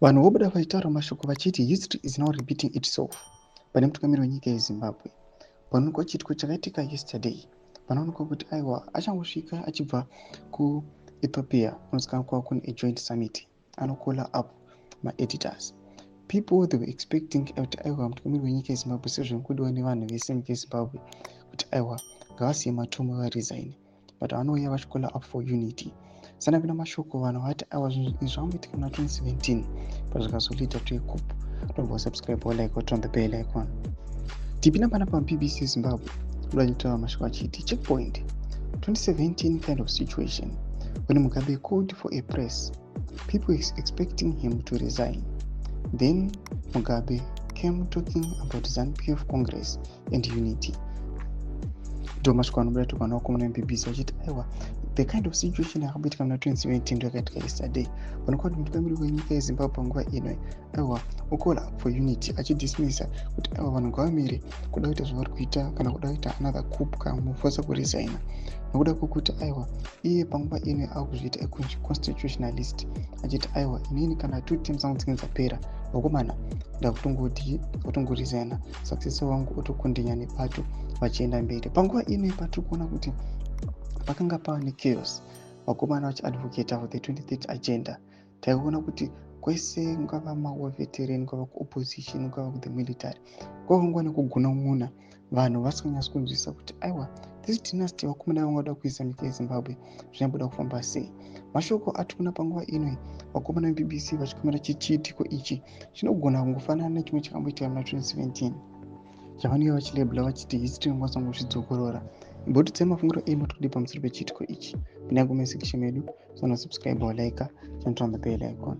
Vanhu vobuda vachitaura mashoko vachiti history is now repeating itself pane mutungamiri wenyika yeZimbabwe. Panoonekwa chiitiko chakaitika yesterday, panoonekwa kuti aiwa, achangosvika achibva kuEthiopia kunozikanwa kune a joint summit, anocalla up maeditors. People, they were expecting kuti aiwa, mutungamiri wenyika yeZimbabwe, sezvinongodiwa nevanhu vese munyika yeZimbabwe, kuti aiwa, ngavasiye matomu varesign, but vanouya vachicalla up for unity. Sanapinda mashoko, vanhu vati aiwa, zvinhu izvi zvakamboitika muna 2017 pazvikazoleada to a coup. Don't subscribe or like or turn the bell icon. Tipinda panapa muBBC Zimbabwe, vachitaura mashoko achiti checkpoint 2017 kind of situation when Mugabe called for a press, people is expecting him to resign. Then Mugabe came talking about ZANU-PF Congress and unity. Ndo mashoko anobuda tokuona vakomana veBBC vachiti aiwa, the kind of situation yakamboitika muna 2017 ndo yakaitika yesterday. Panokuva kuti mutungamiri wenyika yeZimbabwe panguva ino, aiwa, ocalla for unity, achidismissa kuti aiwa, vanhu ngavamire kuda kuita zvavari kuita kana kuda kuita another coup kana muforca kuresigna, nokuda kwekuti aiwa, iye panguva ino akuzviita constitutionalist, achiti aiwa, inini kana two terms zangu dzinge dzapera, vakomana, ndakutongodi kutongoresigna, successor wangu otokontinya nebato vachienda mberi. Panguva ino patiri kuona kuti pakanga pava nechaos, vakomana vachiadvocata for the 2030 agenda. Taiona kuti kwese, ungava mawar veteran, ungava kuopposition, ungava kuthe military, kwakangova nekugunun'una, vanhu vasinganyatsi kunzwisisa kuti aiwa, this dynasty vakomana vangada kuisa nyika yeZimbabwe zvinyamboda kufamba sei. Mashoko atikuona panguva ino, vakomana veBBC vachikomera chichiitiko ichi chinogona kungofanana nechimwe chakamboitika muna 2017 chavanenge vachilabela vachiti history inokwanisa kungozvidzokorora. Imbotiudzai mafungiro enyu matodi pamusoro pechiitiko ichi muna comment section medu. So subscribe or like and turn the bell icon.